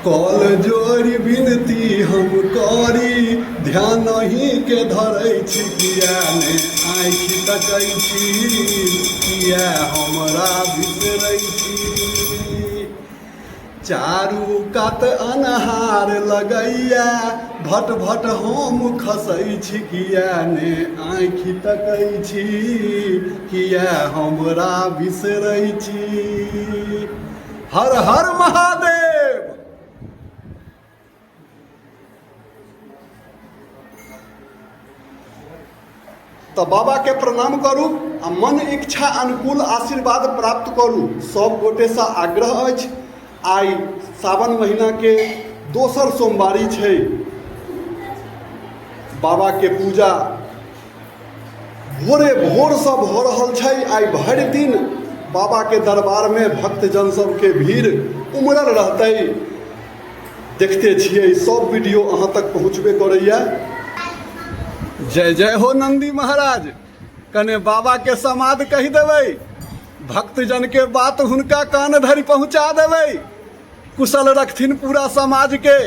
कल जोड़ि विनती हम करी, ध्यान अहीँके धरै छी, किया ने आँखि तकै छी, किया हमरा बिसरै छी। चारू कात अन्हार लगैया, भट भट हम खसै छी, किया ने आँखि तकै छी, किया हमरा बिसरै छी। हर हर महादेव। तऽ बाबा के प्रणाम करू आ मन इच्छा अनुकूल आशीर्वाद प्राप्त करू। सब गोटेसँ आग्रह अछि, आइ सावन महीनाके दोसर सोमवारी छै, बाबाके पूजा भोरे भोरसँ भऽ रहल छै। आइ भरि दिन बाबाके दरबारमे भक्तजन सबके भीड़ उमड़ल रहतै। देखते छियै, सब वीडियो अहाँ तक पहुँचबे करैया। जय जय हो नंदी महाराज। कने बाबा के समाद कहि देबै, भक्तजन के बात हुनका कान धरि पहुँचा देबै, कुशल रखथिन पूरा समाज के।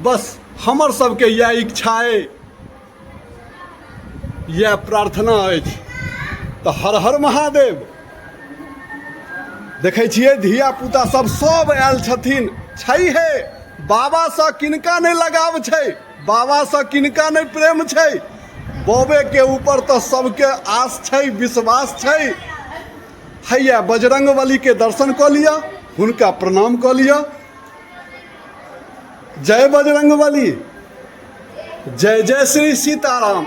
बस हमर सबके इएह इच्छा अइ, इएह प्रार्थना अछि। तऽ हर हर महादेव। देखै छियै धिया पुता सब सब आयल छथिन। छै हे, बाबासँ किनका नहि लगाव छै, बाबासँ किनका नहि प्रेम छै। बबे के ऊपर तऽ सबके आस छै, विश्वास छै। हैया बजरंग बली के दर्शन कऽ लिअ, हुनका प्रणाम कऽ लिअ। जय बजरंग बली, जय जय श्री सीताराम,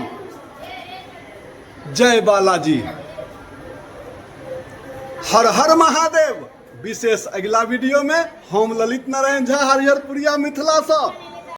जय बालाजी, हर हर महादेव। विशेष अगिला वीडियो में हम ललित नारायण झा हरिहरपुरिया मिथिला से।